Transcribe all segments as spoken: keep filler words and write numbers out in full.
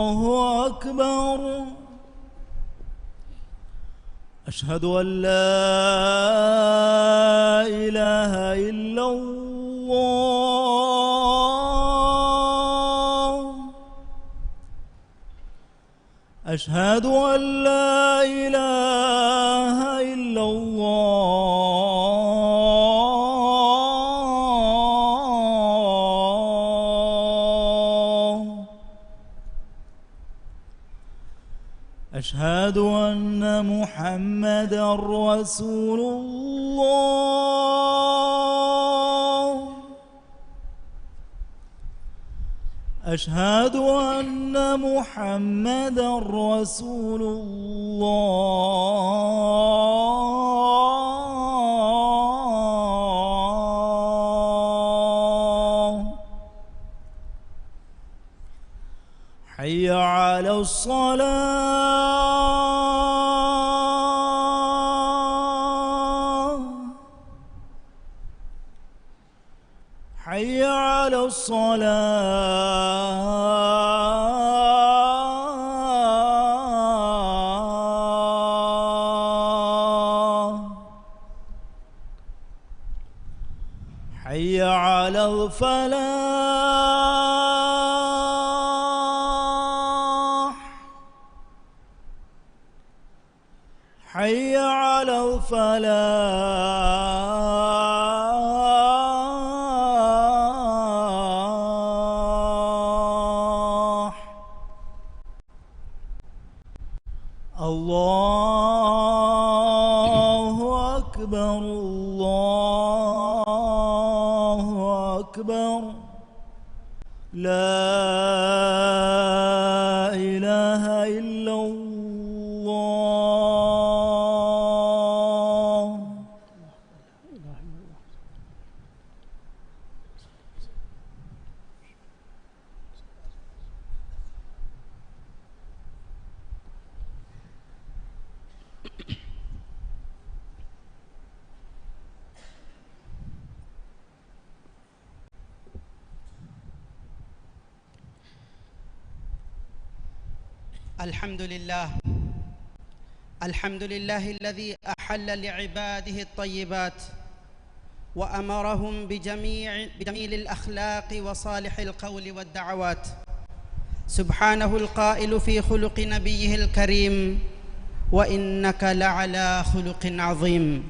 الله أكبر. أشهد أن لا إله إلا الله. أشهد أن لا إله إلا الله. أشهد أن محمدا رسول الله. أشهد أن محمدا رسول الله. حي على الصلاة. حي على الصلاة. حي على الفلاح. حي على الفلاح. الله أكبر، الله أكبر. لا إله إلا الله. الحمد لله. الحمد لله الذي أحل لعباده الطيبات وأمرهم بجميع، بجميل الأخلاق وصالح القول والدعوات. سبحانه القائل في خلق نبيه الكريم: وإنك لعلى خلق عظيم.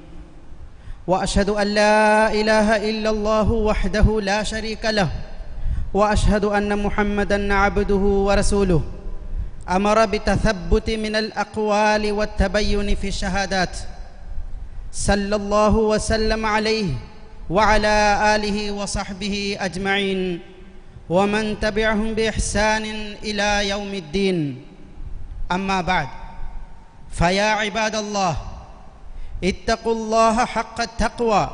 وأشهد أن لا إله إلا الله وحده لا شريك له، وأشهد أن محمدا عبده ورسوله، أمر بالتثبت من الأقوال والتبين في الشهادات، صلى الله وسلم عليه وعلى آله وصحبه أجمعين، ومن تبعهم بإحسان إلى يوم الدين. أما بعد، فيا عباد الله، اتقوا الله حق التقوى.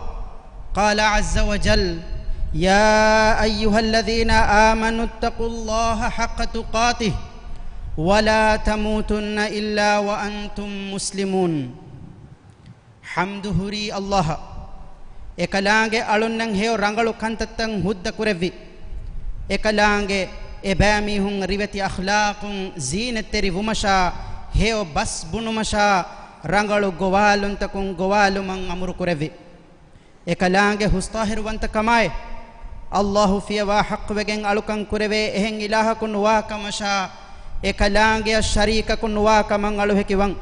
قال عز وجل: يا أيها الذين آمنوا اتقوا الله حق تقاته ولا تموتن إلا وأنتم مسلمون. ޙަމްދު ހުރީ ﷲ އަށް. އެކަލާނގެ އަޅުންނަށް ހެޔޮ ރަނގަޅު ކަންތައްތައް ހުއްދަ ކުރެއްވި. އެކަލާނގެ އެބައިމީހުން ރިވެތި އަޚްލާޤުން ޒީނަތްތެރި ވުމަށާ، ހެޔޮ ބަސް ބުނުމަށާ، ރަނގަޅު ގޮވާލުންތަކުން ގޮވާލުމަށް އަމުރު ކުރެއްވި. އެކަލާނގެ ހުސްޠާހިރުވަންތަކަމާއި، ﷲ ފިޔަވާ ޙައްޤުވެގެން އަޅުކަން ކުރެވޭ އެހެން އިލާހަކު ނުވާ ކަމަށާ، އެކަލާނގެއަށް ޝަރީކަކު ނުވާ ކަމަށް އަޅުހެކިވަން.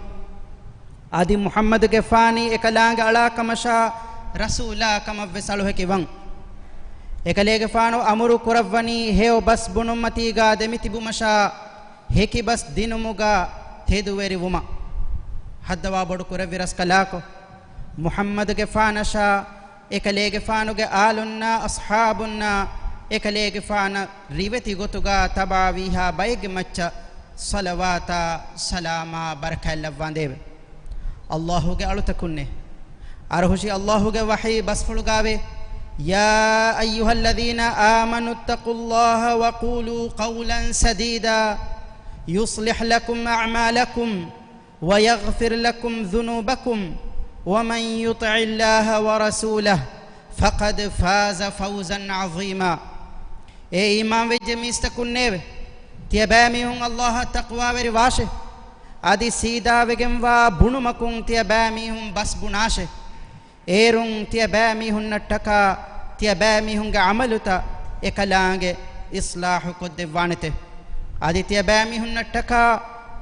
އަދި މުޙައްމަދުގެފާނީ އެކަލާނގެ އަޅާ ކަމަށާ، ރަސޫލާ ކަމަށްވެސް އަޅުހެކިވަން. އެކަލޭގެފާނު އަމުރު ކުރައްވަނީ ހެޔޮ ބަސް ބުނުމަތީގާ ދެމިތިބުމަށާ، ހެކި ބަސް ދިނުމުގާ ތެދުވެރިވުމަށް. ހައްދަވާ ބޮޑު ކުރެއްވި ރަސްކަލާކޮ، މުޙައްމަދުގެފާނަށާ، އެކަލޭގެފާނުގެ އާލުންނާ އަޞްޙާބުންނާ، އެކަލޭގެފާނަށް ރިވެތި ގޮތުގާ ތަބާވީހާ ބައެއްގެ މައްޗަށް ޞަލަވާތާ ސަލާމާ ބަރަކާތް ލައްވާނދޭވެ. ﷲ ގެ އަޅުތަކުންނޭ، އަރުހުށި ﷲ ގެ ވަޙީ ބަސްފުޅުގާވޭ: يا أيها الذين آمنوا اتقوا الله وقولوا قولا سديدا يصلح لكم أعمالكم ويغفر لكم ذنوبكم ومن يطع الله ورسوله فقد فاز فوزا عظيما. އޭ އީމާންވެއްޖެ މީސްތަކުންނޭވެ! ތިޔަބައިމީހުން ﷲ އަށް ތަޤްވާވެރިވާށެ. އަދި ސީދާވެގެންވާ ބުނުމަކުން ތިޔަބައިމީހުން ބަސް ބުނާށެ. އޭރުން ތިޔަބައިމީހުންނަށްޓަކާ ތިޔަބައިމީހުންގެ ޢަމަލުތައް އެކަލާނގެ އިޞްލާޙު ކޮށްދެއްވާނެތެ. އަދި ތިޔަބައިމީހުންނަށްޓަކާ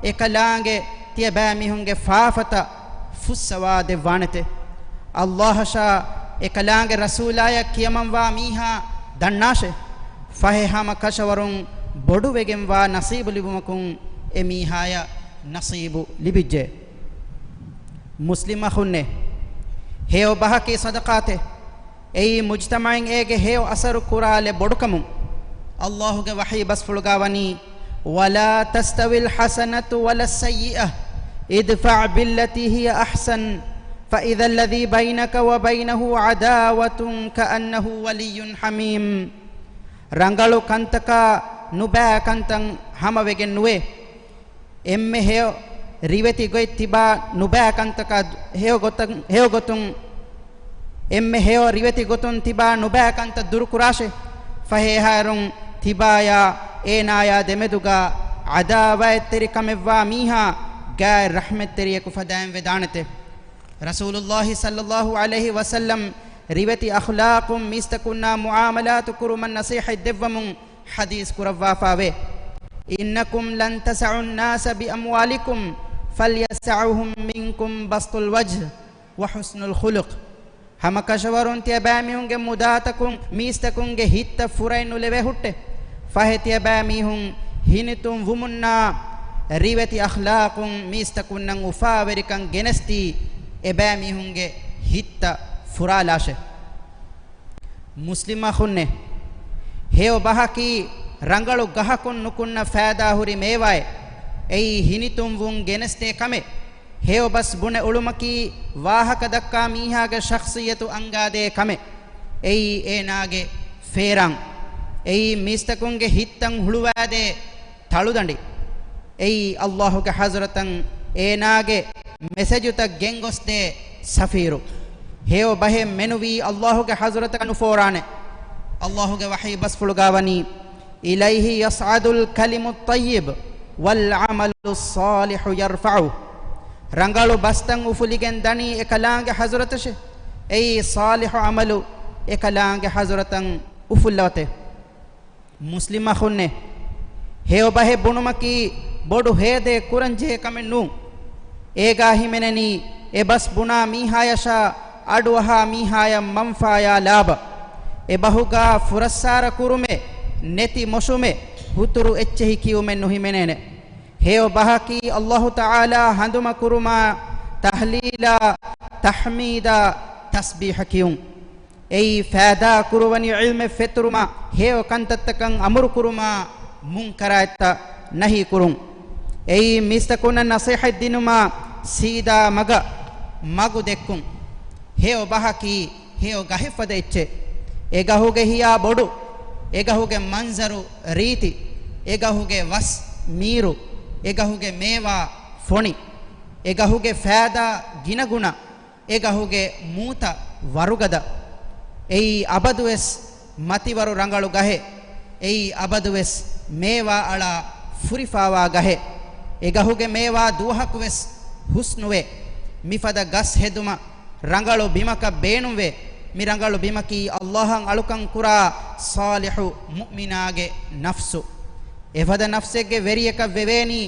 އެކަލާނގެ ތިޔަބައިމީހުންގެ ފާފަތައް ފުއްސަވާ ދެއްވާނެތެ. ﷲ އަށާ އެކަލާނގެ ރަސޫލާޔަށް ކިޔަމަންވާ މީހާ ދަންނާށެ. ފަހެ ހަމަ ކަށަވަރުން ބޮޑުވެގެންވާ ނަޞީބު ލިބުމަކުން އެ މީހާޔަށް ނަޞީބު ލިބިއްޖެ. މުސްލިމް އަޚުންނޭ، ހެޔޮ ބަހަކީ ޞަދަޤާތެ. އެއީ މުޖްތަމަޢަށް އޭގެ ހެޔޮ އަސަރު ކުރާލެއް ބޮޑުކަމުން. ﷲ ގެ ވަޙީ ބަސްފުޅުގާ ވަނީ، ولا تستوي الحسنة ولا السيئة ادفع بالتي هي أحسن فإذا الذي بينك وبينه عداوة كأنه ولي حميم. ރަނގަޅު ކަންތަކާ ނުބައި ކަންތައް ހަމަވެގެން ނުވޭ. އެންމެ ހެޔޮ ރިވެތި ގޮތް ތިބާ ނުބައި ކަންތަކާ ހެޔޮ ގޮތަށް، ހެޔޮ ގޮތުން، އެންމެ ހެޔޮ ރިވެތި ގޮތުން ތިބާ ނުބައި ކަންތައް ދުރުކުރާށޭ. ފަހެ އެހާއިރުން ތިބާޔާ އޭނާޔާ ދެމެދުގާ ޢަދާވާތްތެރިކަމެއްވާ މީހާ ގާތް ރަޙްމަތްތެރިޔަކު ފަދައިން ވެދާނެތެ. ރަސޫލުﷲ ޞައްލަﷲ ޢަލައިހި ވަސައްލަމް ރިވެތި އަޚްލާޤުން މީސްތަކުންނާ މުޢާމަލާތު ކުރުމަށް ނަޞޭޙަތް ދެއްވަމުން ޙަދީޘް ކުރައްވާފާވޭ، إنكم لن تسعوا الناس بأموالكم فليسعهم منكم بسط الوجه وحسن الخلق. ހަމަކަށަވަރުން ތިޔަބައިމީހުންގެ މުދާތަކުން މީސްތަކުންގެ ހިތްތައް ފުރައެއް ނުލެވޭ ހުއްޓެ. ފަހެ ތިޔަބައިމީހުން ހިނިތުން ވުމުންނާ ރިވެތި އަޚްލާޤުން މީސްތަކުންނަށް އުފާވެރިކަން ގެނެސްދީ، އެބައިމީހުންގެ ހިތްތައް ފުރާލާށެ. މުސްލިމް އަޚުންނޭ، ހެޔޮ ބަހަކީ ރަނގަޅު ގަހަކުން ނުކުންނަ ފައިދާ ހުރި މޭވާއެއް. އެއީ ހިނިތުންވުން ގެނެސްދޭ ކަމެއް. ހެޔޮ ބަސް ބުނެ އުޅުމަކީ ވާހަކަ ދައްކާ މީހާގެ ޝަޚްޞިއްޔަތު އަންގާދޭ ކަމެއް. އެއީ އޭނާގެ ފޭރާން. އެއީ މީސްތަކުންގެ ހިތްތައް ހުޅުވާދޭ ތަޅުދަނޑި. އެއީ ﷲ ގެ ޙަޟްރަތަށް އޭނާގެ މެސެޖުތައް ގެންގޮސްދޭ ސަފީރު. ހެޔޮ ބަހެއް މެނުވީ ﷲ ގެ ޙަޟްރަތަކަށް ނުފޯރާނެ. ﷲ ގެ ވަޙީ ބަސްފުޅުގާ ވަނީ، إليه يصعد الكلم الطيب والعمل الصالح يرفعه. ރަނގަޅު ބަސްތައް އުފުލިގެން ދަނީ އެކަލާނގެ ޙަޟްރަތަށެ. އެއީ ޞާލިޙު ޢަމަލު އެކަލާނގެ ޙަޟްރަތަށް އުފުއްލަވަތެ. މުސްލިމް އަޚުންނޭ، ހެޔޮ ބަހެއް ބުނުމަކީ ބޮޑު ހޭދައެއް ކުރަންޖެހޭ ކަމެއް ނޫން. އޭގާ ހިމެނެނީ އެ ބަސް ބުނާ މީހާޔަށާ އަޑުއަހާ މީހާޔަށް މަންފާޔާ ލާބަ. އެ ބަހުގާ ފުރައްސާރަ ކުރުމެއް، ނެތި މޮށުމެއް، ހުތުރު އެއްޗެހި ކިޔުމެއް ނުހިމެނޭނެ. ހެޔޮ ބަހަކީ ﷲ ތަޢާލާ ހަނދުމަ ކުރުމާ، ތަހްލީލާ، ތަޙްމީދާ، ތަސްބީޙަ ކިޔުން. އެއީ ފައިދާ ކުރުވަނި ޢިލްމެއް ފެތުރުމާ، ހެޔޮ ކަންތައްތަކަށް އަމުރު ކުރުމާ، މުންކަރާތްތައް ނަހީ ކުރުން. އެއީ މީސްތަކުންނަށް ނަޞޭޙަތް ދިނުމާ، ސީދާ މަގަށް މަގު ދެއްކުން. ހެޔޮ ބަހަކީ ހެޔޮ ގަހެއް ފަދަ އެއްޗެއް. އެ ގަހުގެ ހިޔާ ބޮޑު، އެ ގަހުގެ މަންޒަރު ރީތި، އެ ގަހުގެ ވަސް މީރު، އެ ގަހުގެ މޭވާ ފޮނި، އެ ގަހުގެ ފައިދާ ގިނަގުނަ، އެ ގަހުގެ މޫތައް ވަރުގަދަ. އެއީ އަބަދުވެސް މަތިވަރު ރަނގަޅު ގަހެއް. އެއީ އަބަދުވެސް މޭވާ އަޅާ ފުރިފާވާ ގަހެއް. އެ ގަހުގެ މޭވާ ދުވަހަކުވެސް ހުސްނުވޭ. މިފަދަ ގަސް ހެދުމަށް ރަނގަޅު ބިމަކަށް ބޭނުންވޭ. މި ރަނގަޅު ބިމަކީ ﷲ އަށް އަޅުކަން ކުރާ ޞާލިޙު މުއުމިނާގެ ނަފްސު. އެފަދަ ނަފްސެއްގެ ވެރިޔަކަށް ވެވޭނީ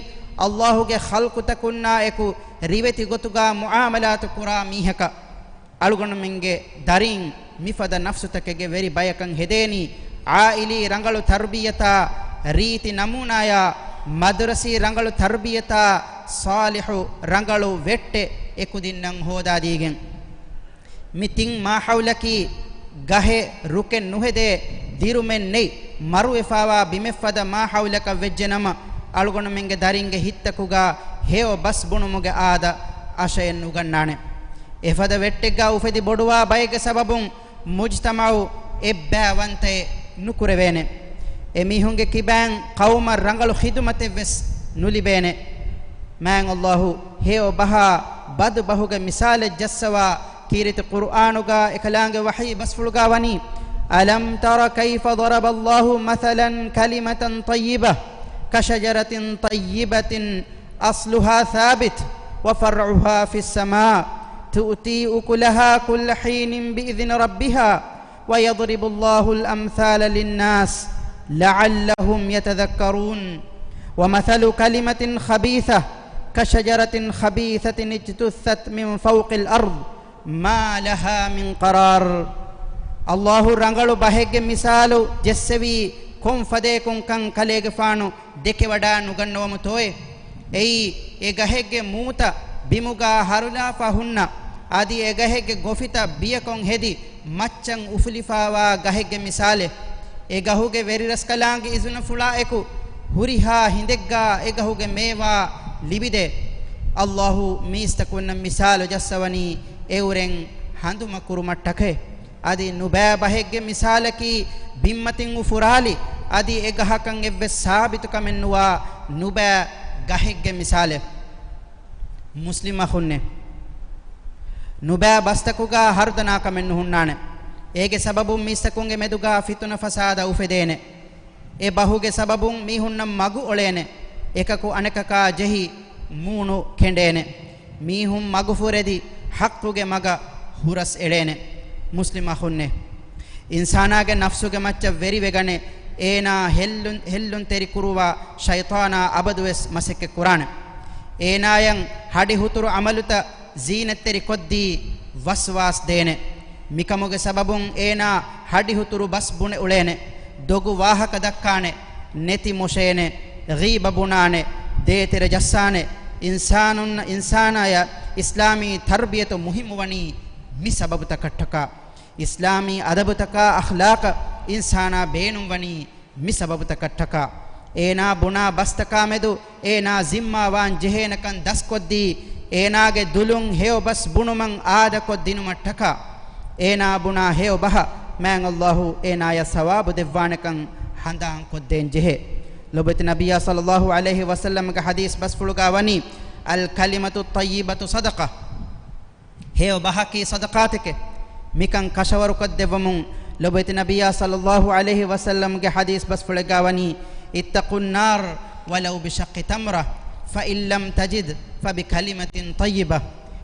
ﷲ ގެ ޚަލްޤުތަކުންނާ އެކު ރިވެތި ގޮތުގާ މުޢާމަލާތު ކުރާ މީހަކަށް. އަޅުގަނޑުމެންގެ ދަރީން މިފަދަ ނަފްސުތަކެއްގެ ވެރި ބަޔަކަށް ހެދޭނީ، ޢާއިލީ ރަނގަޅު ތަރުބިޔަތާ، ރީތި ނަމޫނާޔާ، މަދުރަސީ ރަނގަޅު ތަރުބިޔަތާ، ޞާލިޙު ރަނގަޅު ވެއްޓެއް އެކުދިންނަށް ހޯދާދީގެން. މި ތިން މާޙައުލަކީ ގަހެއް، ރުކެއް ނުހެދޭ، ދިރުމެއް ނެތް، މަރުވެފާވާ ބިމެއްފަދަ މާޙައުލަކަށް ވެއްޖެނަމަ، އަޅުގަނޑުމެންގެ ދަރިންގެ ހިތްތަކުގާ ހެޔޮ ބަސް ބުނުމުގެ އާދަ އަށައެއް ނުގަންނާނެ. އެފަދަ ވެއްޓެއްގާ އުފެދި ބޮޑުވާ ބައެއްގެ ސަބަބުން މުޖްތަމަޢު އެއްބައިވަންތައެއް ނުކުރެވޭނެ. އެމީހުންގެ ކިބައިން ޤައުމަށް ރަނގަޅު ޚިދުމަތެއްވެސް ނުލިބޭނެ. މާތް ﷲ ހެޔޮ ބަހާ ބަދު ބަހުގެ މިސާލެއް ޖައްސަވާ ކީރިތި ޤުރުއާނުގާ އެކަލާނގެ ވަޙީ ބަސްފުޅުގާ ވަނީ، ألم تر كيف ضرب الله مثلا كلمة طيبة كشجرة طيبة أصلها ثابت وفرعها في السماء تؤتي أكلها كل حين بإذن ربها ويضرب الله الأمثال للناس لعلهم يتذكرون. ومثل كلمة خبيثة كشجرة خبيثة اجتثت من فوق الأرض ما لها من قرار. އައްލާހު ރަނގަޅު ބަހެއްގެ މިސާލު ޖެއްސެވީ ކޮން ފަދަޔަކުން ކަން ކަލޭގެފާނު ދެކެވަޑާ ނުގަންނަވަމުތޯއޭ؟ އެއީ، އެ ގަހެއްގެ މޫތައް ބިމުގާ ހަރުލާފަ ހުންނަ، އަދި އެ ގަހެއްގެ ގޮފިތައް ބިޔަކޮށް ހެދި، މައްޗަށް އުފުލިފާވާ ގަހެއްގެ މިސާލެއް. އެ ގަހުގެ ވެރިރަސްކަލާނގެ އިޒުނަފުޅާ އެކު، ހުރިހާ ހިނދެއްގާ އެ ގަހުގެ މޭވާ ލިބިދޭ. އައްލާހު މީސްތަކުންނަށް މިސާލު ޖައްސަވަނީ އެއުރެން ހަނދުމަކުރުމަށްޓަކައި. އަދި ނުބައި ބަހެއްގެ މިސާލަކީ، ބިންމަތިން އުފުރާލި، އަދި އެ ގަހަކަށް އެއްވެސް ސާބިތުކަމެއް ނުވާ ނުބައި ގަހެއްގެ މިސާލެއް. މުސްލިމް އަޚުންނޭ! ނުބައި ބަސްތަކުގާ ހަރުދަނާކަމެއް ނުހުންނާނެ. އޭގެ ސަބަބުން މީސްތަކުންގެ މެދުގާ ފިތުނަ ފަސާދަ އުފެދޭނެ. އެ ބަހުގެ ސަބަބުން މީހުންނަށް މަގު އޮޅޭނެ. އެކަކު އަނެކަކާ ޖެހި މޫނު ކެނޑޭނެ. މީހުން މަގުފުރެދި ޙައްޤުގެ މަގަށް ހުރަސް އެޅޭނެ. މުސްލިމް އަޚުންނޭ! އިންސާނާގެ ނަފްސުގެ މައްޗަށް ވެރިވެގަނެ، އޭނާ ހެއްލުން، ހެއްލުންތެރި ކުރުވާ ޝައިޠާނާ އަބަދުވެސް މަސައްކަތް ކުރާނެ. އޭނާޔަށް ހަޑިހުތުރު ޢަމަލުތައް ޒީނަތްތެރި ކޮށްދީ ވަސްވާސް ދޭނެ. މިކަމުގެ ސަބަބުން އޭނާ ހަޑިހުތުރު ބަސް ބުނެ އުޅޭނެ. ދޮގު ވާހަކަ ދައްކާނެ. ނެތި މޮށޭނެ. ޣީބަ ބުނާނެ. ދޭތެރެ ޖައްސާނެ. އިންސާނުން، އިންސާނާޔަށް އިސްލާމީ ތަރްބިޔަތު މުހިއްމުވަނީ މި ސަބަބުތަކަށްޓަކާ. އިސްލާމީ އަދަބުތަކާ އަޚްލާޤަށް އިންސާނާ ބޭނުންވަނީ މި ސަބަބުތަކަށްޓަކާ. އޭނާ ބުނާ ބަސްތަކާމެދު އޭނާ ޒިންމާވާން ޖެހޭނެކަން ދަސްކޮށްދީ، އޭނާގެ ދުލުން ހެޔޮ ބަސް ބުނުމަށް އާދަކޮށްދިނުމަށްޓަކާ. އޭނާ ބުނާ ހެޔޮ ބަހަށް މާތް އައްލާހު އޭނާޔަށް ސަވާބު ދެއްވާނެކަން ހަނދާންކޮށްދޭން ޖެހޭ. ލޮބުވެތި ނަބިއްޔާ ޞައްލައްލާހު ޢަލައިހި ވަސައްލަމްގެ ޙަދީޘް ބަސްފުޅުގާ ވަނީ، الكلمة الطيبة صدقة. ހެޔޮ ބަހަކީ ޞަދަޤާތެކޭ. މިކަން ކަށަވަރުކޮށްދެއްވަމުން ލޮބުވެތި ނަބިއްޔާ ޞައްލައްލާހު ޢަލައިހި ވަސައްލަމްގެ ޙަދީޘް ބަސްފުޅެއްގާ ވަނީ، اتقوا النار ولو بشق تمرة فإن لم تجد فبكلمة طيبة.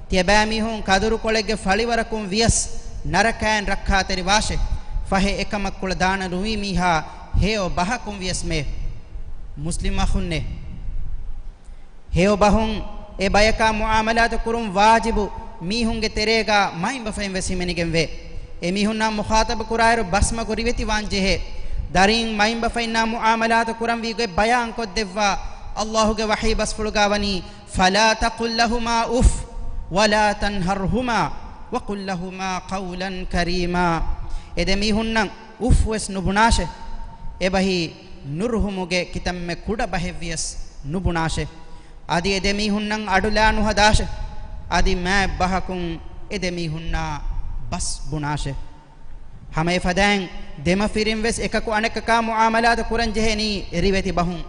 ތިޔަބައިމީހުން ކަދުރުކޮޅެއްގެ ފަޅިވަރަކުން ވިޔަސް ނަރަކައިން ރައްކާތެރިވާށެ. ފަހެ އެކަމަށް ކުޅަދާނަ ނުވީ މީހާ ހެޔޮ ބަހަކުން ވިޔަސްމޭ. މުސްލިމް އަޚުންނޭ! ހެޔޮ ބަހުން އެ ބަޔަކާ މުޢާމަލާތު ކުރުން ވާޖިބު މީހުންގެ ތެރޭގާ މައިންބަފައިން ވެސް ހިމެނިގެންވޭ. އެމީހުންނާ މުޚާޠަބު ކުރާއިރު ބަސްމަގު ރިވެތިވާން ޖެހޭ. ދަރީން މައިންބަފައިންނާ މުޢާމަލާތު ކުރަންވީ ގޮތް ބަޔާންކޮށްދެއްވާ އައްލާހުގެ ވަޙީ ބަސްފުޅުގާ ވަނީ، فلا تقل لهما أف ولا تنهرهما وقل لهما قولا كريما. އެ ދެމީހުންނަށް އުފް ވެސް ނުބުނާށެ. އެބަހީ ނުރުހުމުގެ ކިތަންމެ ކުޑަ ބަހެއްވިޔަސް ނުބުނާށެ. އަދި އެ ދެމީހުންނަށް އަޑުލާ ނުހަދާށެ. އަދި މާތް ބަހަކުން އެ ދެމީހުންނާ ބަސް ބުނާށެ. ހަމަ އެފަދައިން ދެމަފިރިން ވެސް އެކަކު އަނެކަކާ މުޢާމަލާތު ކުރަން ޖެހެނީ ރިވެތި ބަހުން.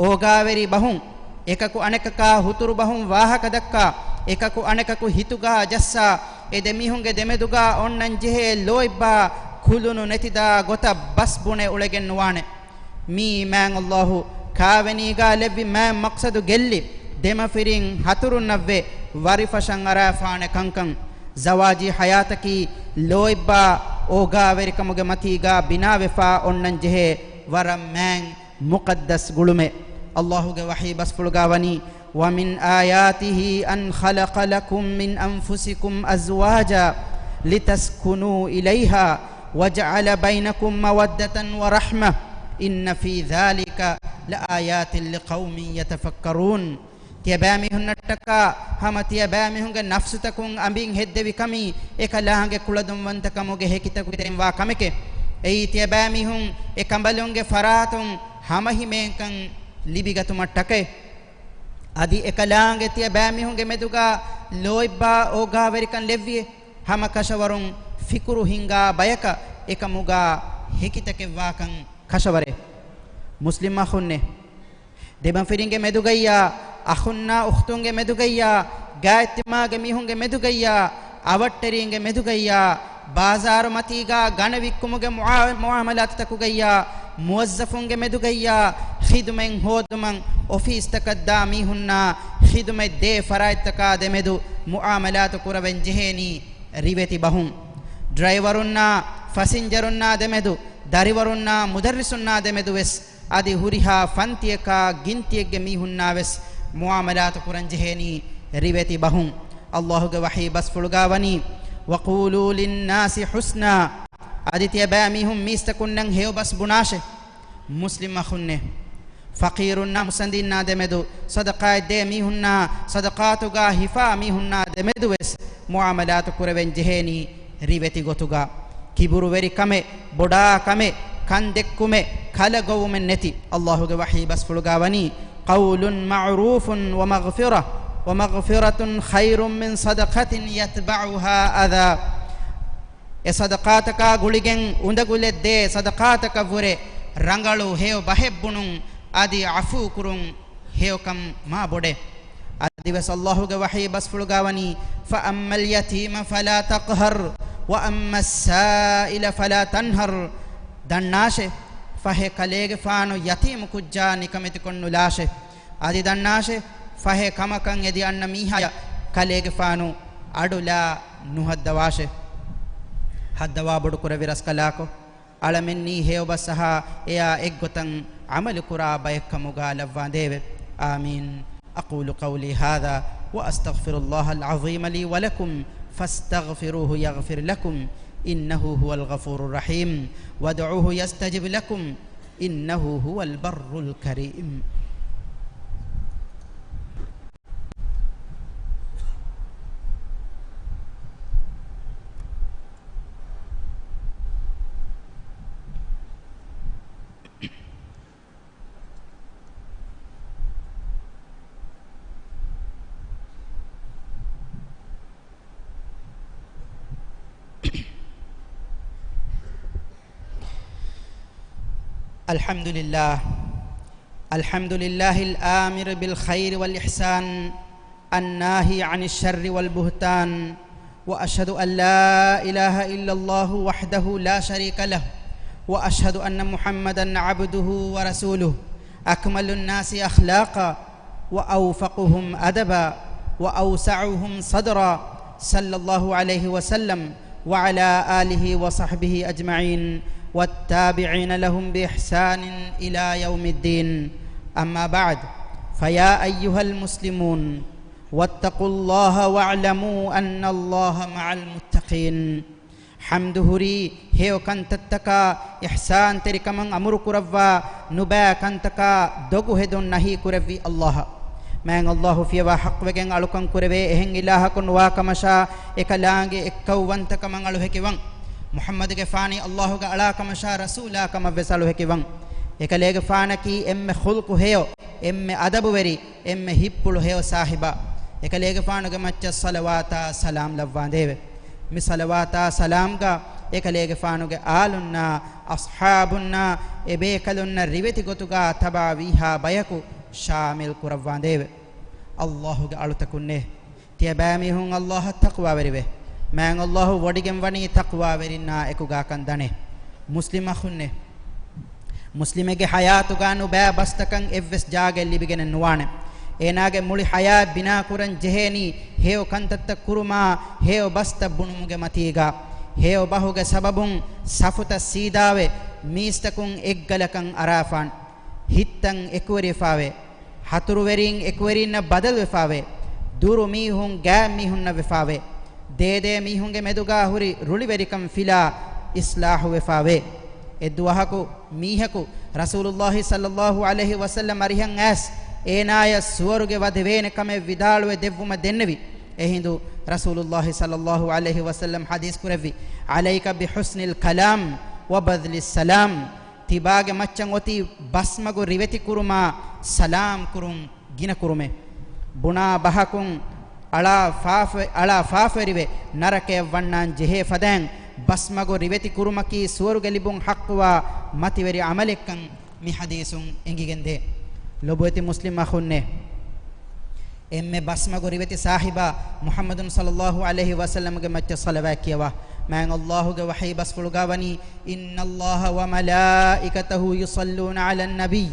އޯގާވެރި ބަހުން. އެކަކު އަނެކަކާ ހުތުރު ބަހުން ވާހަކަ ދައްކާ، އެކަކު އަނެކަކު ހިތުގާ ޖައްސާ، އެ ދެމީހުންގެ ދެމެދުގާ އޮންނަން ޖެހޭ ލޯތްބާ ކުލުނު ނެތިދާ ގޮތަށް ބަސް ބުނެ އުޅެގެން ނުވާނެ. މީ މާތް އައްލާހު ކާވެނީގާ ލެއްވި މާތް މަޤްޞަދު ގެއްލި، ދެމަފިރިން ހަތުރުންނަށްވެ ވަރިފަށަށް އަރާފާނެ ކަންކަން. ޒަވާޖީ ޙަޔާތަކީ ލޯތްބާ އޯގާވެރިކަމުގެ މަތީގާ ބިނާވެފާ އޮންނަން ޖެހޭ ވަރަށް މާތް މުޤައްދަސް ގުޅުމެއް. އައްލާހުގެ ވަޙީ ބަސްފުޅުގާ ވަނީ، ومن آياته أن خلق لكم من أنفسكم أزواجا لتسكنوا إليها وجعل بينكم مودة ورحمة إن في ذلك لآيات لقوم يتفكرون. ތިޔަބައިމީހުންނަށްޓަކާ ހަމަ ތިޔަބައިމީހުންގެ ނަފްސުތަކުން އަނބިން ހެއްދެވި ކަމީ އެކަލާނގެ ކުޅަދުންވަންތަކަމުގެ ހެކިތަކުގެ ތެރެއިން ވާ ކަމެކޭ. އެއީ ތިޔަބައިމީހުން އެ ކަނބަލުންގެ ފަރާތުން ހަމަހިމޭންކަން ލިބިގަތުމަށްޓަކައި. އަދި އެކަލާނގެ ތިޔަބައިމީހުންގެ މެދުގާ ލޯތްބާ އޯގާވެރިކަން ލެއްވިއޭ. ހަމަ ކަށަވަރުން ފިކުރު ހިންގާ ބަޔަކަށް އެކަމުގާ ހެކިތަކެއް ވާކަން ކަށަވަރޭ. މުސްލިމް އަޚުންނޭ! ދެމަފިރިންގެ މެދުގައްޔާ، އަޚުންނާ އުޚްތުންގެ މެދުގައްޔާ، ގާތްތިމާގެ މީހުންގެ މެދުގައްޔާ، އަވަށްޓެރީންގެ މެދުގައްޔާ، ބާޒާރު މަތީގާ ގަނެ ވިއްކުމުގެ މުޢާ-، މުޢާމަލާތުތަކުގައްޔާ، މުވައްޒަފުންގެ މެދުގައްޔާ ޚިދުމަތް ހޯދުމަށް އޮފީސްތަކަށްދާ މީހުންނާ ޚިދުމަތް ދޭ ފަރާތްތަކާ ދެމެދު މުޢާމަލާތު ކުރަވެން ޖެހޭނީ ރިވެތި ބަހުން. ޑްރައިވަރުންނާ ފަސިންޖަރުންނާ ދެމެދު، ދަރިވަރުންނާ މުދައްރިސުންނާ ދެމެދު ވެސް އަދި ހުރިހާ ފަންތިއަކާ ގިންތިއެއްގެ މީހުންނާ ވެސް މުޢާމަލާތު ކުރަން ޖެހޭނީ ރިވެތި ބަހުން. އައްލާހުގެ ވަޙީ ބަސްފުޅުގާ ވަނީ، "وَقُولُوا لِلنَّاسِ حُسْنًا." އަދި ތިޔަބައިމީހުން މީސްތަކުންނަށް ހެޔޮ ބަސް ބުނާށެ. މުސްލިމް އަޚުންނޭ، ފަޤީރުންނާ މުއްސަނދީންނާ ދެމެދު، ޞަދަޤާތް ދޭ މީހުންނާ، ޞަދަޤާތުގާ ހިފާ މީހުންނާ ދެމެދު ވެސް މުޢާމަލާތު ކުރެވެން ޖެހޭނީ ރިވެތި ގޮތުގަ. ކިބުރުވެރި ކަމެއް، ބޮޑާ ކަމެއް، ކަން ދެއްކުމެއް، ކަލަ ގޮވުމެއް ނެތި. އައްލާހުގެ ވަޙީ ބަސްފުޅުގާ ވަނީ، "قَوْلٌ مَعْرُوفٌ وَمَغْفِرَةٌ، وَمَغْفِرَةٌ خَيْرٌ مِّن صَدَقَةٍ يَتْبَعُهَا أَذًى." އެ ޞަދަޤާތަކާ ގުޅިގެން އުނދަގުލެއް ދޭ ޞަދަޤާތަކަށް ވުރެ ރަނގަޅު ހެޔޮ ބަހެއް ބުނުން، އަދި ޢަފޫ ކުރުން، ހެޔޮކަން މާ ބޮޑޭ. އަދިވެސް އައްލާހުގެ ވަޙީ ބަސްފުޅުގާ ވަނީ، "فَأَمَّا الْيَتِيمَ فَلَا تَقْهَرْ، وَأَمَّا السَّائِلَ فَلَا تَنْهَرْ." ދަންނާށޭ، ފަހެ ކަލޭގެފާނު ޔަތީމު ކުއްޖާ ނިކަމެތިކޮށް ނުލާށޭ. އަދި ދަންނާށޭ، ފަހެ ކަމަކަށް އެދި އަންނަ މީހާޔަށް ކަލޭގެފާނު އަޑުލާ ނުހައްދަވާށޭ. ހައްދަވާ ބޮޑުކުރެއްވި ރަސްކަލާކޮ، އަޅަމެންނީ ހެޔޮ ބަސް އަހާ އެއާ އެއްގޮތަށް ޢަމަލު ކުރާ ބައެއްކަމުގާ ލައްވާނދޭވެ. آمين. أقول قولي هذا وأستغفر الله العظيم لي ولكم فاستغفروه يغفر لكم إنه هو الغفور الرحيم وادعوه يستجب لكم إنه هو البر الكريم. الحمد لله. الحمد لله الآمر بالخير والإحسان، الناهي عن الشر والبهتان، وأشهد أن لا إله إلا الله وحده لا شريك له، وأشهد أن محمدا عبده ورسوله، أكمل الناس أخلاقا، وأوفقهم أدبا، وأوسعهم صدرا، صلى الله عليه وسلم، وعلى آله وصحبه أجمعين والتابعين لهم بإحسان إلى يوم الدين. أما بعد، فيا أيها المسلمون، واتقوا الله واعلموا أن الله مع المتقين. ޙަމްދު ހުރީ ހެޔޮ ކަންތައްތަކާ އިޙްސާންތެރިކަމަށް އަމުރު ކުރައްވާ، ނުބައި ކަންތަކާ ދޮގު ހެދުން ނަހީ ކުރެއްވި އައްލާހަށް. މާތް އައްލާހު ފިޔަވާ ޙައްޤުވެގެން އަޅުކަން ކުރެވޭ އެހެން އިލާހަކު ނުވާ ކަމަށާ، އެކަލާނގެ އެއްކައުވަންތަކަމަށް އަޅު ހެކިވަން. މުޙައްމަދުގެފާނީ އައްލާހުގެ އަޅާކަމަށާ ރަސޫލާކަމަށް ވެސް އަޅު ހެކިވަން. އެކަލޭގެފާނަކީ އެންމެ ޚުލްޤު ހެޔޮ، އެންމެ އަދަބުވެރި، އެންމެ ހިތްޕުޅު ހެޔޮ ސާހިބާ. އެކަލޭގެފާނުގެ މައްޗަށް ޞަލަވާތާ ސަލާމް ލައްވާނދޭވެ. މި ޞަލަވާތާ ސަލާމްގަ އެކަލޭގެފާނުގެ އާލުންނާ، އަޞްޙާބުންނާ، އެބޭކަލުންނަށް ރިވެތި ގޮތުގަ ތަބާވީހާ ބަޔަކު ޝާމިލް ކުރައްވާނދޭވެ. އައްލާހުގެ އަޅުތަކުންނޭ، ތިޔަބައިމީހުން އައްލާހަށް ތަޤްވާވެރިވެ. މާތް އައްލާހު ވޮޑިގެން ވަނީ ތަޤްވާވެރިންނާ އެކުގާކަން ދަނެ. މުސްލިމް އަޚުންނޭ، މުސްލިމެއްގެ ޙަޔާތުގަ ނުބައި ބަސްތަކަށް އެއްވެސް ޖާގައެއް ލިބިގެނެއް ނުވާނެ. އޭނާގެ މުޅި ޙަޔާތް ބިނާކުރަން ޖެހޭނީ ހެޔޮ ކަންތައްތައް ކުރުމާ، ހެޔޮ ބަސްތައް ބުނުމުގެ މަތީގަ. ހެޔޮ ބަހުގެ ސަބަބުން ސަފުތައް ސީދާވެ، މީސްތަކުން އެއްގަލަކަށް އަރާފާން. ހިތްތައް އެކުވެރިވެފާވޭ. ހަތުރުވެރީން އެކުވެރީންނަށް ބަދަލުވެފާވޭ. ދުރު މީހުން ގާތް މީހުންނަށް ވެފާވޭ. ދޭދޭ މީހުންގެ މެދުގާ ހުރި ރުޅިވެރިކަން ފިލާ އިޞްލާޙުވެފާވޭ. އެއްދުވަހަކު މީހަކު ރަސޫލުއްލާހި ޞައްލައްލާހު ޢަލައިހި ވަސައްލަމް އަރިހަށް އައިސް، އޭނާޔަށް ސުވަރުގެ ވަދެވޭނެ ކަމެއް ވިދާޅުވެ ދެއްވުމަށް ދެންނެވި. އެހިނދު ރަސޫލުއްލާހި ޞައްލައްލާހު ޢަލައިހި ވަސައްލަމް ޙަދީޘް ކުރެއްވި، "عليك بحسن الكلام وبذل السلام." ތިބާގެ މައްޗަށް އޮތީ ބަސްމަގު ރިވެތި ކުރުމާ، ސަލާމް ކުރުން ގިނަ ކުރުމޭ. ބުނާ ބަހަކުން އަޅާ ފާފަ-، އަޅާ ފާފަވެރިވެ، ނަރަކަޔަށް ވަންނާން ޖެހޭ ފަދައިން، ބަސްމަގު ރިވެތި ކުރުމަކީ ސުވަރުގެ ލިބުން ޙައްޤުވާ މަތިވެރި ޢަމަލެއްކަން މި ޙަދީޘުން އެނގިގެންދޭ. ލޮބުވެތި މުސްލިމް އަޚުންނޭ، އެންމެ ބަސްމަގު ރިވެތި ސާހިބާ މުޙައްމަދު ޞައްލައްލާހު ޢަލައިހި ވަސައްލަމްގެ މައްޗަށް ޞަލަވާތް ކިޔަވާ. މާތް ﷲ ގެ ވަޙީ ބަސްފުޅުގަ ވަނީ، إن الله وملائكته يصلون على النبي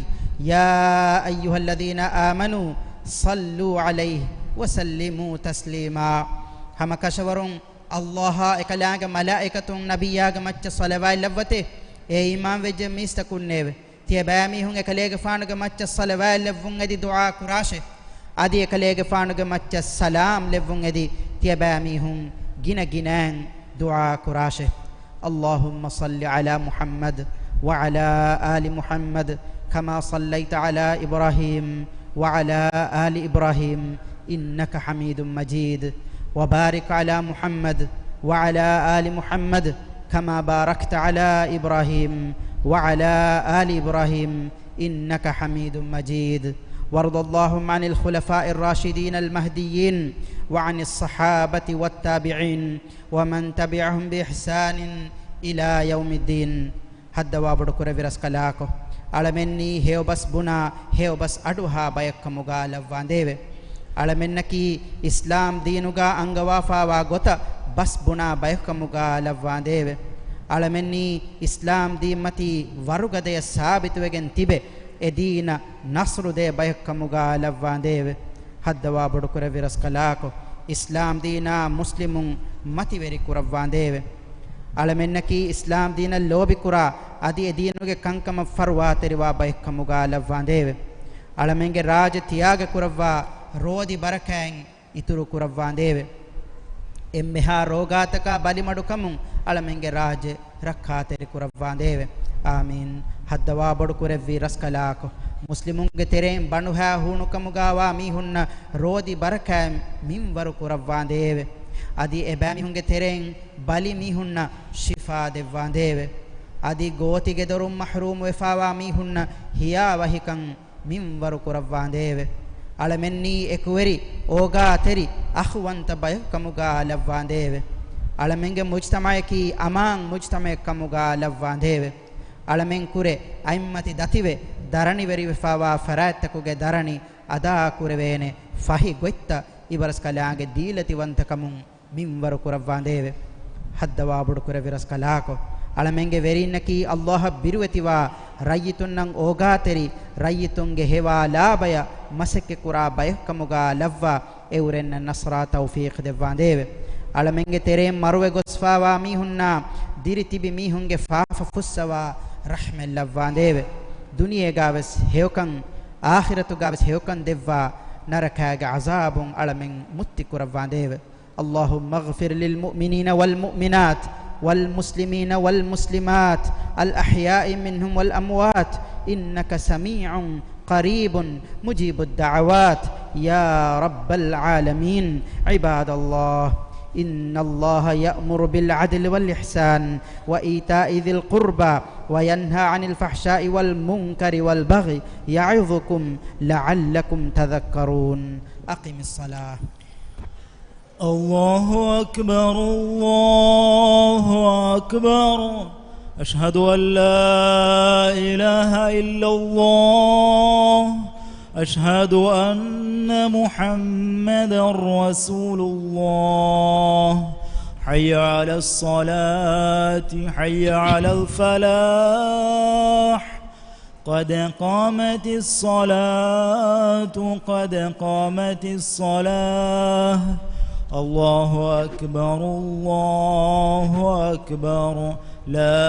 يا أيها الذين آمنوا صلوا عليه وسلموا تسليما. ހަމަ ކަށަވަރުން ﷲ އާ އެކަލާނގެ މަލާއިކަތުން ނަބިއްޔާގެ މައްޗަށް ޞަލަވާތް ލައްވަތޭ. އޭ އީމާންވެއްޖެ މީސްތަކުންނޭވެ! ތިޔަބައިމީހުން އެކަލޭގެފާނުގެ މައްޗަށް ޞަލަވާތް ލެއްވުން އެދި ދުޢާ ކުރާށޭ. އަދި އެކަލޭގެފާނުގެ މައްޗަށް ސަލާމް ލެއްވުން އެދި ތިޔަބައިމީހުން ގިނަ ގިނައިން ދުޢާ ކުރާށޭ. اللهم صل على محمد وعلى آل محمد كما صليت على إبراهيم وعلى آل إبراهيم إنك حميد مجيد. وبارك على محمد وعلى آل محمد كما باركت على إبراهيم وعلى آل إبراهيم إنك حميد مجيد. وارض اللهم عن الخلفاء الراشدين المهديين وعن الصحابة والتابعين ومن تبعهم بإحسان إلى يوم الدين. ހައްދަވާ ބޮޑުކުރެއްވި ރަސްކަލާކޮ، އަޅަމެންނީ ހެޔޮބަސް ބުނާ، ހެޔޮބަސް އަޑުއަހާ ބަޔަކުކަމުގާ ލައްވާނދޭވެ! އަޅަމެންނަކީ އިސްލާމް ދީނުގާ އަންގަވާފާވާ ގޮތަށް ބަސް ބުނާ ބަޔަކުކަމުގާ ލައްވާނދޭވެ! އަޅަމެންނީ އިސްލާމް ދީންމަތީ ވަރުގަދަޔަށް ސާބިތުވެގެން ތިބެ، އެ ދީނަށް ނަޞްރު ދޭ ބަޔަކުކަމުގާ ލައްވާނދޭވެ! ހައްދަވާ ބޮޑުކުރެއްވި ރަސްކަލާކޮ، އިސްލާމް ދީނާ މުސްލިމުން މަތިވެރި ކުރައްވާނދޭވެ! އަޅަމެންނަކީ އިސްލާމް ދީނަށް ލޯބިކުރާ، އަދި އެ ދީނުގެ ކަންކަމަށް ފަރުވާތެރިވާ ބަޔަކުކަމުގާ ލައްވާނދޭވެ! އަޅަމެންގެ ރާއްޖެ ތިޔާގަ ކުރައްވާ ރޯދި ބަރަކާތް އިތުރު ކުރައްވާނދޭވެ! އެންމެހާ ރޯގާތަކާ ބަލިމަޑުކަމުން އަޅަމެންގެ ރާއްޖެ ރައްކާތެރި ކުރައްވާނދޭވެ! އާމީން. ހައްދަވާ ބޮޑުކުރެއްވި ރަސްކަލާކޮ، މުސްލިމުންގެ ތެރެއިން ބަނޑުހާ ހޫނުކަމުގާވާ މީހުންނަށް ރޯދި ބަރަކާތް މިންވަރު ކުރައްވާނދޭވެ! އަދި އެބައިމީހުންގެ ތެރެއިން ބަލި މީހުންނަށް ޝިފާ ދެއްވާނދޭވެ! އަދި ގޯތިގެދޮރުން މަޙްރޫމުވެފާވާ މީހުންނަށް ހިޔާވަހިކަން މިންވަރު ކުރައްވާނދޭވެ! އަޅަމެންނީ އެކުވެރި، އޯގާތެރި، އަޚުވަންތަ ބަޔަކުކަމުގާ ލައްވާނދޭވެ! އަޅަމެންގެ މުޖްތަމަޢަކީ އަމާން މުޖްތަމަޢެއްކަމުގާ ލައްވާނދޭވެ! އަޅަމެންކުރެ އަތްމަތި ދަތިވެ، ދަރަނިވެރިވެފާވާ ފަރާތްތަކުގެ ދަރަނި އަދާކުރެވޭނެ ފަހި ގޮތްތައް އިބަރަސްކަލާނގެ ދީލަތިވަންތަކަމުން މިންވަރު ކުރައްވާނދޭވެ! ހައްދަވާ ބޮޑުކުރެއްވި ރަސްކަލާކޮ، އަޅަމެންގެ ވެރީންނަކީ ﷲ އަށް ބިރުވެތިވާ، ރައްޔިތުންނަށް އޯގާތެރި، ރައްޔިތުންގެ ހެވާ ލާބަޔަށް މަސައްކަތްކުރާ ބަޔަކުކަމުގާ ލައްވާ، އެއުރެންނަށް ނަޞްރާ ތައުފީޤް ދެއްވާނދޭވެ! އަޅަމެންގެ ތެރެއިން މަރުވެ ގޮސްފާވާ މީހުންނާ ދިރިތިބި މީހުންގެ ފާފަ ފުއްސަވާ ރަޙްމަތް ލައްވާނދޭވެ! ދުނިޔޭގާވެސް ހެޔޮކަން، އާޚިރަތުގާވެސް ހެޔޮކަން ދެއްވާ، ނަރަކާގެ ޢަޒާބުން އަޅަމެން މުއްތި ކުރައްވާނދޭވެ! اللهم اغفر للمؤمنين والمؤمنات والمسلمين والمسلمات الأحياء منهم والأموات إنك سميع قريب مجيب الدعوات يا رب العالمين. عباد الله، إن الله يأمر بالعدل والإحسان وإيتاء ذي القربى وينهى عن الفحشاء والمنكر والبغي يعظكم لعلكم تذكرون. أقم الصلاة. الله أكبر، الله أكبر. أشهد أن لا إله إلا الله. أشهد أن محمدا رسول الله. حي على الصلاة، حي على الفلاح. قد قامت الصلاة، قد قامت الصلاة. الله أكبر، الله أكبر. لا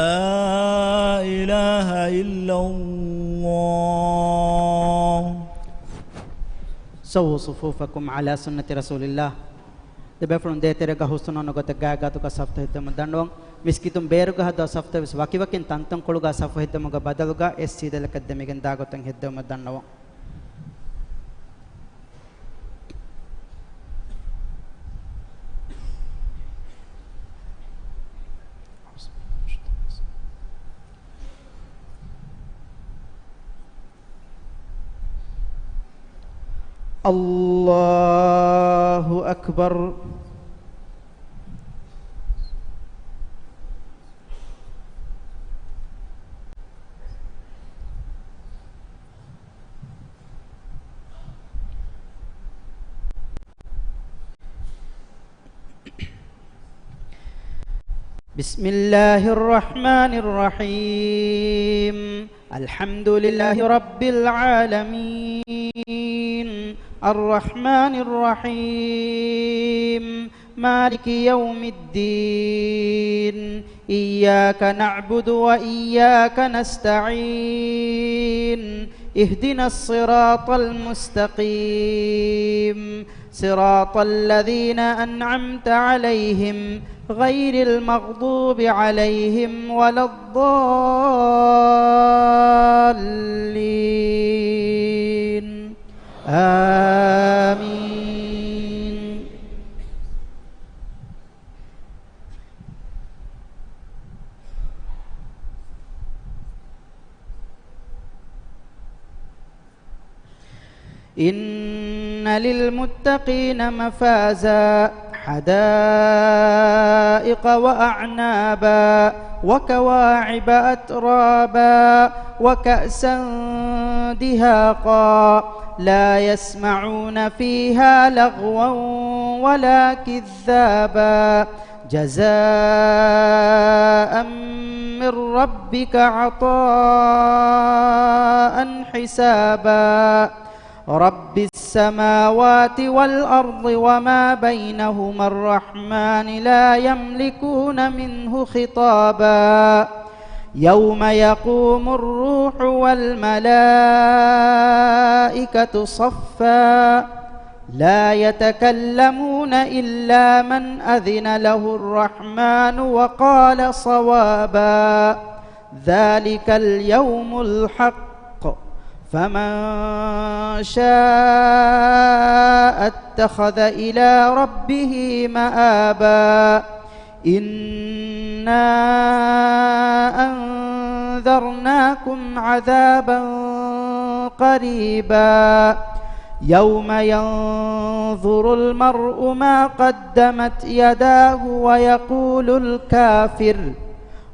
إله إلا الله. سووا صفوفكم على سنة رسول الله. ދެބޭފުޅުން ދޭތެރޭގަ ހުސްނުވަނަ ގޮތަށް ގާތްގާތުގަ ސަފުތައް ހެއްދެވުމަށް ދަންނަވަން. މިސްކިތުން ބޭރުގަ ހަދާ ސަފުތައް ވެސް ވަކިވަކިން ތަންތަންކޮޅުގަ ސަފު ހެއްދެވުމުގެ ބަދަލުގަ އެއް ސީދަލަކަށް ދެމިގެން ދާ ގޮތަށް ހެއްދެވުމަށް ދަންނަވަން. الله أكبر. بسم الله الرحمن الرحيم. الحمد لله رب العالمين. الرحمن الرحيم. مالك يوم الدين. إياك نعبد وإياك نستعين. اهدنا الصراط المستقيم. صراط الذين أنعمت عليهم غير المغضوب عليهم ولا الضالين. آمين. إن للمتقين مفازا، حدائق وأعنابا، وكواعب أترابا، وكأسا دهاقا، لا يسمعون فيها لغوا ولا كذابا، جزاء من ربك عطاء حسابا. رب السماوات والأرض وما بينهما الرحمن لا يملكون منه خطابا. يوم يقوم الروح والملائكة صفا. لا يتكلمون إلا من أذن له الرحمن وقال صوابا. ذلك اليوم الحق. فمن شاء اتخذ إلى ربه مآبا. إنا أنذرناكم عذابا قريبا. يوم ينظر المرء ما قدمت يداه ويقول الكافر،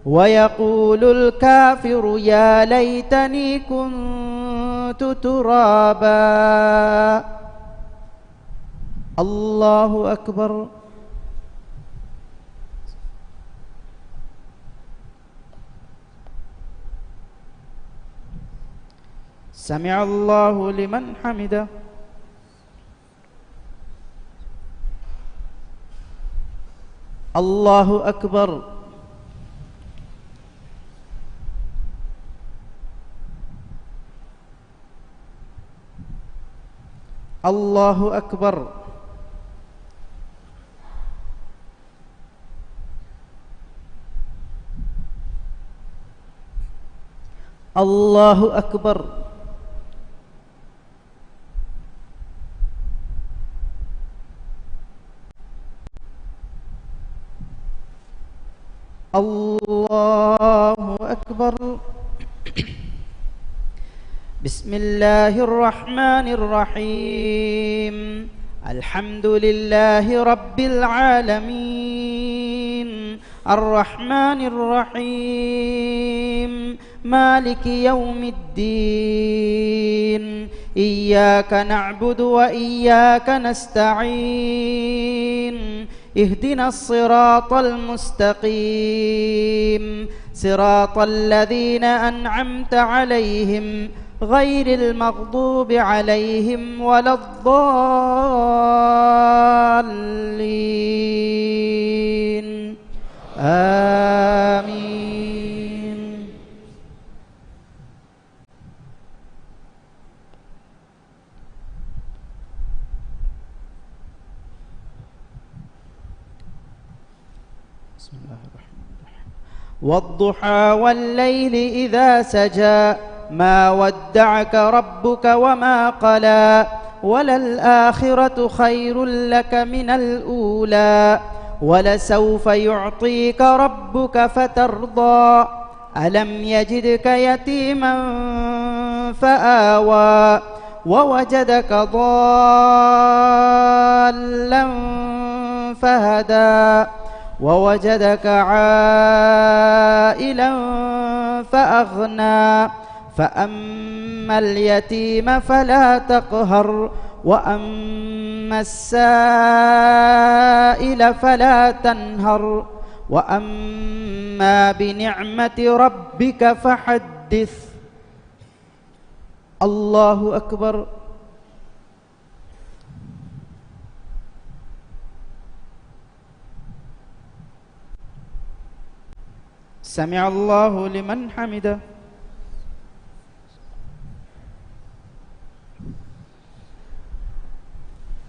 ويقول الكافر يا ليتني كنت ترابا. الله أكبر. سمع الله لمن حمده. الله أكبر. الله أكبر. الله أكبر. الله أكبر. بسم الله الرحمن الرحيم. الحمد لله رب العالمين. الرحمن الرحيم. مالك يوم الدين. إياك نعبد وإياك نستعين. اهدنا الصراط المستقيم. صراط الذين أنعمت عليهم غير المغضوب عليهم ولا الضالين. آمين. بسم الله الرحمن الرحيم. والضحى والليل إذا سجى، ما ودعك ربك وما قلى، وللآخرة خير لك من الأولى، ولسوف يعطيك ربك فترضى. ألم يجدك يتيما فآوى، ووجدك ضالا فهدى، ووجدك عائلا فأغنى، فأما اليتيم فلا تقهر، وأما السائل فلا تنهر، وأما بنعمة ربك فحدث. الله أكبر. سمع الله لمن حمده.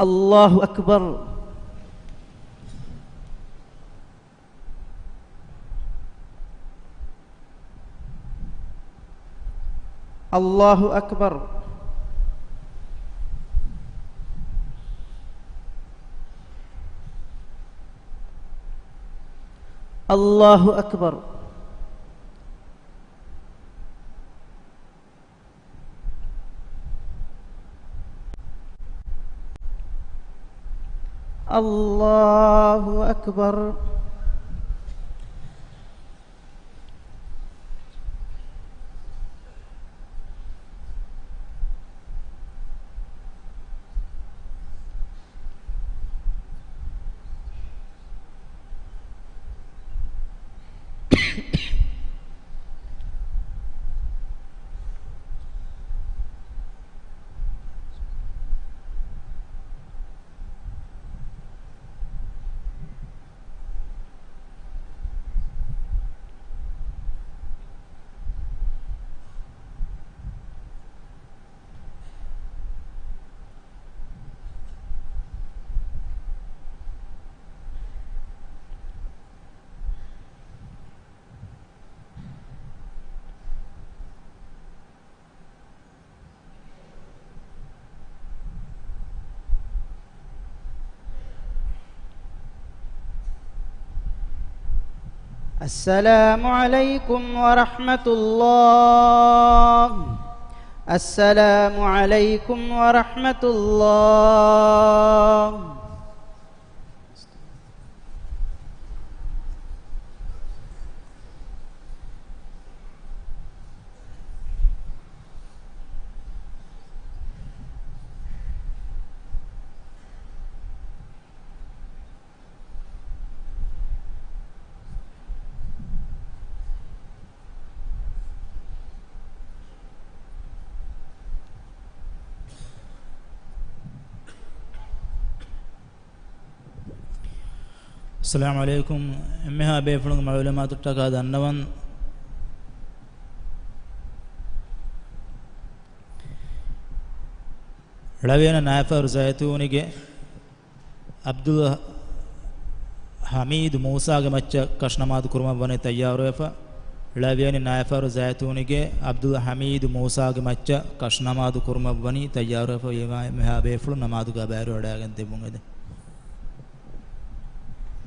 الله أكبر. الله أكبر. الله أكبر. الله أكبر. السلام عليكم ورحمة الله. السلام عليكم ورحمة الله. އައްސަލާމު ޢަލައިކުމް. އެންމެހާ ބޭފުޅުންގެ މަޢުލޫމާތުއްޓަކާ ދަންނަވަން، ޅަވިޔަނަ ނާއިފާރު ޒައިތޫނިގެ ޢަބްދުލް ޙަމީދު މޫސާގެ މައްޗަށް ކަށުނަމާދު ކުރުމަށްވަނީ ތައްޔާރުވެފަ. ޅަވިޔަނި ނާއިފާރު ޒައިތޫނިގެ ޢަބްދުލް ޙަމީދު މޫސާގެ މައްޗަށް ކަށުނަމާދު ކުރުމަށްވަނީ ތައްޔާރުވެފަ. މިހާ ބޭފުޅުން ނަމާދުގަ ބައިވެރިވަޑައިގެން ދެއްވުން އެދެން.